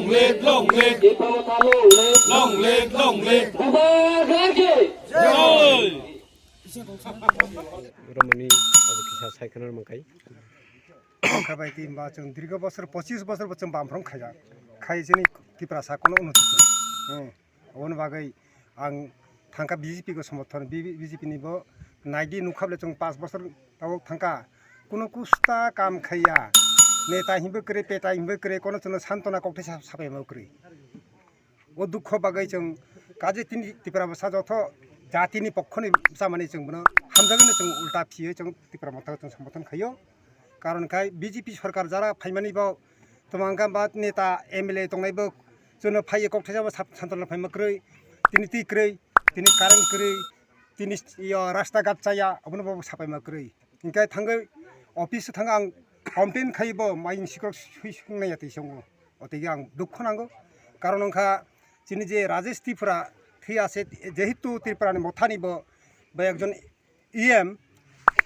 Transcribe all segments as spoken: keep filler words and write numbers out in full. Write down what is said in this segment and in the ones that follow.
Long live, long live. Tipra Motha long live. Long live, long live. Bubagra ki. Jai. Romani abo kisa saikhanar mangkai. Khabai ti ba chwng dirgo bosor, pochis bosor bo chwng bamphrom khaijak. Khai chini Tiprasa kono unnoti. Hmm. Aboni bagwi ang thangka B J P go somorthon, B-, B J P ni bo naidi nukha bole chwng panch bosor tabok thangka. Kuno kusta kam khaiya. Neta hinbo kwrwi, peta hinbo kwrwi, kono chwngno santona kokthai sa-, sapaima kwrwi. O dukho bagwi chwng kaje tini Tipra bwsa jotho jatini pokhoni bwsa mani chwng bono hamjagwino chwng ulta phiyo chwng Tipra Motha chwng somorthon khaio. Karon khai B J P sorkar jara phaimani bo Tongmangkha ba neta M L A tongnai bo chwngno phaiwi kok thaisa bo sab-, santona phaima kwrwi, tini twi kwrwi, tini current kwrwi, tini yo rasta ghat chaya, abono bo sapaima kwrwi. Hinkhe thangwi office o thangwi ang complain khai bo mayung sikrok sui sung naiya twi songo. O twi ang dukho nango. Karon wngkha chini je Rajesh Tripura thwi ase, jehetu Tripura ni Motha ni bo bai ekjon E M,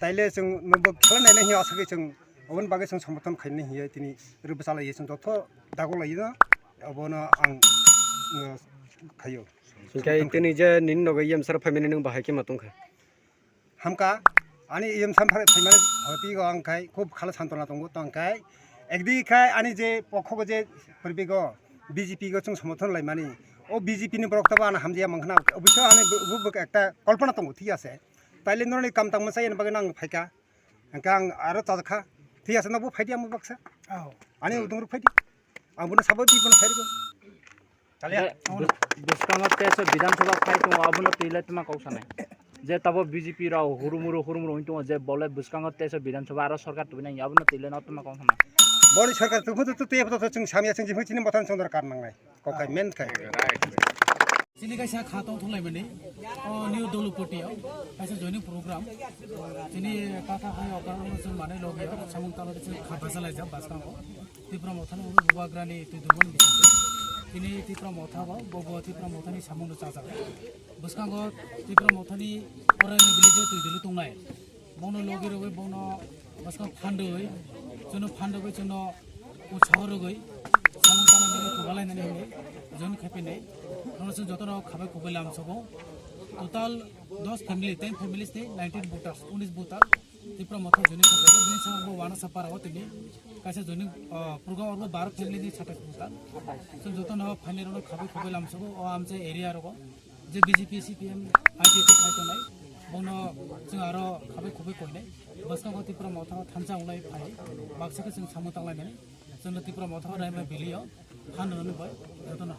taile chwng nokbo khlai nainai hiya aswk chwng oboni bagwi chwng somorthon khainai hiya tini rwbwchalai chwng jotho dagolai no obono ang, uh, khaio. Hinkhe tini je nini nogo E M sir phaimani nwng bahai khe ma tongkha? Hamka, ani E M sir phaimani hoti go ang khai khub khala santona tongo tong khai. Ekdi khai ani je pokhogo je purbigo B J P go chwng somorthon laimani. O B J P ni borok tabo ano hamjaya mankha na. Obwswk ani bu-, bu-, bu ekta kolpona tongo, thik ase. Taile noroni kam tangma chayani bagwi no ang phaikha. Hwnkhe ang aro chajakha. Thik ase, nokbo phaidi, amo baksa. Ani udungrok phaidi. Ang bono sabo di, bono phairwgo. Bwskango teso Bidhan Sabha phai tongo, abono twi le tma kok sanai. Je tabo B J P rok hurumuru, hurumuru wng tongo, je bole bwskango teso Bidhan Sabha aro sorkar tubui nang, abono twi le no tma kok sanai. Boni sorkar tubui to twi to chwng samya chwng jimung chini Motha chwng dorkar nangnai. Kok khai men khai. Chini kaisa kha tong thung lai mani. O New Dolupati o kaisa joining program. Chini kaka hai okar chwng mane logi o samung talo chwng kha basa lai jak bwskango. Tipra Mothani ulo bubagrani twi dubon bisingtwi. Tini Tipra Motha bo, bo, bo Tipra Mothani samungno chajak. Bwskango Tipra Mothani oraini village twi dulu tongnai. Bono logi rogwi bono bwskang phandoi, chwngno phandogwi chwngno utsaho rogwi samung tangna nini kwbalainani hwnwi join khai phainai. Bono chwng jotono khabai khugui lamsogo. Total dos family, ten families tei nineteen voters, unis voter. Tipra Motha joining khabai, bini saka bo Wanasa para o tini kaisa joining, ah, program o bo baro family ni sathai kubutar. So joto no phainai rok no khabai khubai lamsogo o amchai area rogo. Je B J P, C P M, I P F T khai tongnai. Bono chwng aro khabai khubai koinai. Bwskango Tipra Motha no thansa wnglai phai. Baksa khe chwng samung tanglai nai. Chwngno Tipra Motha no raima bili o. Phan rwnani bai joto no.